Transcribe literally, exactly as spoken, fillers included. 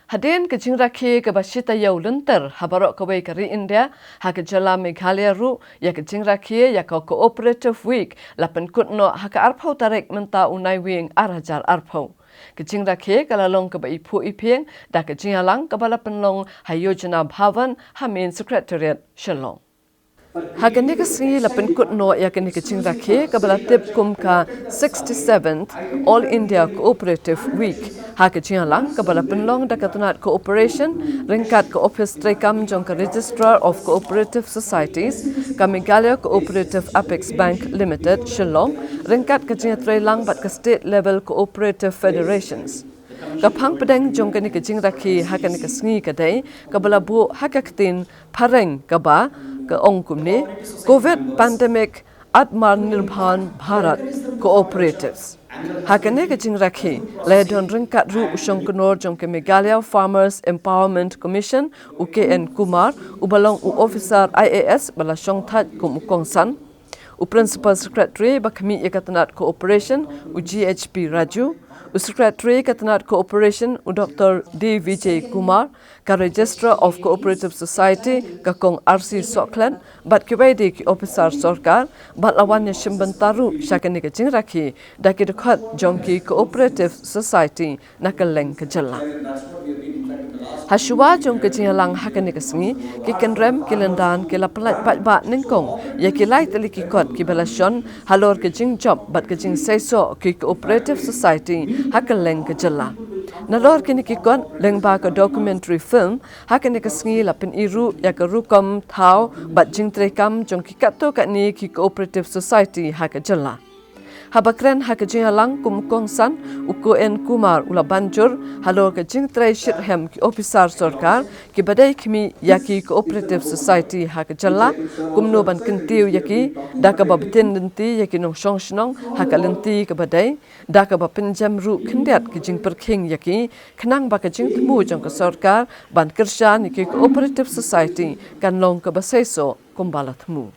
Hadien ka jingrakhe kaba shi taïew lynter ha baroh kawei ka ri India, ha ka jylla Meghalaya ruh ïa ka jingrakhe ïa ka Cooperative Week la pynkut noh ha ka arphew tarik mynta u Naiwieng ar hajar arphew. Ka jingrakhe ka la long kaba iphuh iphieng da ka jingïalang kaba la pynlong ha Yojana Bhavan ha Main Secretariat Shillong. Ha kane ka sngi la pynkut noh ïa kane ka jingrakhe kaba la tip kum ka sixty-seventh All India Cooperative Week. Ha ka jingïalang kaba la pynlong da ka tnat Cooperation ryngkat ka ophis treikam jong ka Registrar of Cooperative Societies, ka Meghalaya Cooperative Apex Bank Limited Shillong, ryngkat ka jingïatreilang bad ka State Level Cooperative Federations. Ka phang pdeng jong kane ka jingrakhe ha kane ka sngi ka dei kaba la buh ha ka ktien phareng kaba ka ong kumne: Covid Pandemic Atmanirbhar Bharat Cooperatives. Ha kane ka jingrakhe la ïadon ryngkat ruh u shongknor jong ka Meghalaya Farmers Empowerment Commission, u K N Kumar, uba long u officer I A S ba la shongthait kum u kongsan, u Principal Secretary ba khmih ïa ka tnat Cooperation, u G H P Raju, u Secretary ka tnat Cooperation, u Doctor D Vijay Kumar, ka Registrar of Cooperative Society, ka Kong R C Sohkhlet, bad kiwei de ki officer sorkar, bad la wan ïashim bynta ruh sha kane ka jingrakhe da ki dkhot jong ki Cooperative Society na kylleng ka jylla. Hashuwa jong ka jingïalang ha kane ka sngi, ki kynrem ki lyndan ki la pyllait paidbah nyngkong ïa ki lai tylli ki kot kiba la shon halor ka jingjop bad ka jingseisoh ki Cooperative Society ha kylleng ka jylla. Nalor kine ki kot, lyngba ka documentary film, ha kane ka sngi la pyni ruh ïa ka rukom thaw bad jingtreikam jong ki katto katne ki Cooperative Society ha ka jylla. Haba kren ha ka jingïalang kum u kongsan, u K N Kumar u la ban jur halor ka jingtrei shitrhem ki officer sorkar kiba dei khmih ïa ki Cooperative Society ha ka jylla, kumno ban kyntiew ïa ki da kaba btin lynti ïa ki nongshong shnong ha ka lynti kaba dei, da kaba pynjem ruh khyndiat ki jingpyrkhing ïa ki, khnang ba ka jingthmu jong ka sorkar ban kyrshan ïa ki Cooperative Society kan long kaba seisoh kumba la thmu.